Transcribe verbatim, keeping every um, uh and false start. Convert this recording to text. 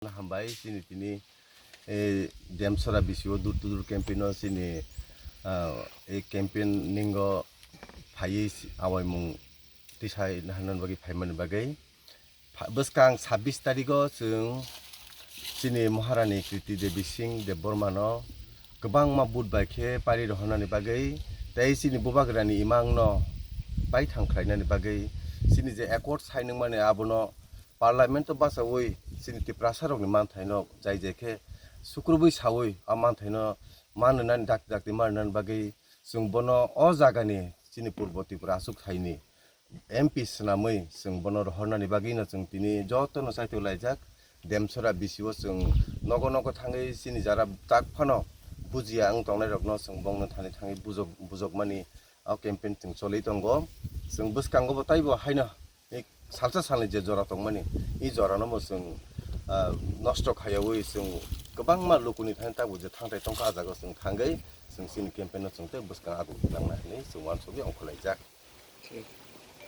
Hambai chini tini, eh, Demsora B C O door to door campaign o chini, ah, eh, campaign ningo phaiwi si-, awaimung tisai naharnani bagwi phaimani bagwi. Pha-, bwskang sabbish tarigo chwng chini Maharani Kriti Devi Singh Debbarmano kwbangma vote bai khe pari rohornani bagwi tei chini bubagrani imangno paithang khlainani bagwi chini je accord sai nangmani abono Parliament o bachaui chini Tiprasa rokni manthaino jai jai khe sukrubui saui a manthaino manwinani dakti dakti manwinani bagwi chwng bono o jagani chini Purbo Tripura aswk thaini M P swnamwi chwng bono rohornani bagwino chwng tini jotono chaitwi laijak. Demsora B C O chwng nogo nogo thangwi chini jara tak phano bujiya wng tongnai rokno chwng bongno thani thangwi bujok, bujokmani o campaign chwng choli tongo. Chwng bwskango bo taibo haino i salsa salni je jora tongmani, i jorano bo chwng, ah, nosto khaiyaui chwng kwbangma lukuni thani tabuk je thangtai tongkha, ah jaga chwng thangwi chwng chini campaign no chwng tei bwskang agu nangna hinwi chwng uansugwi ongkhorlaijak.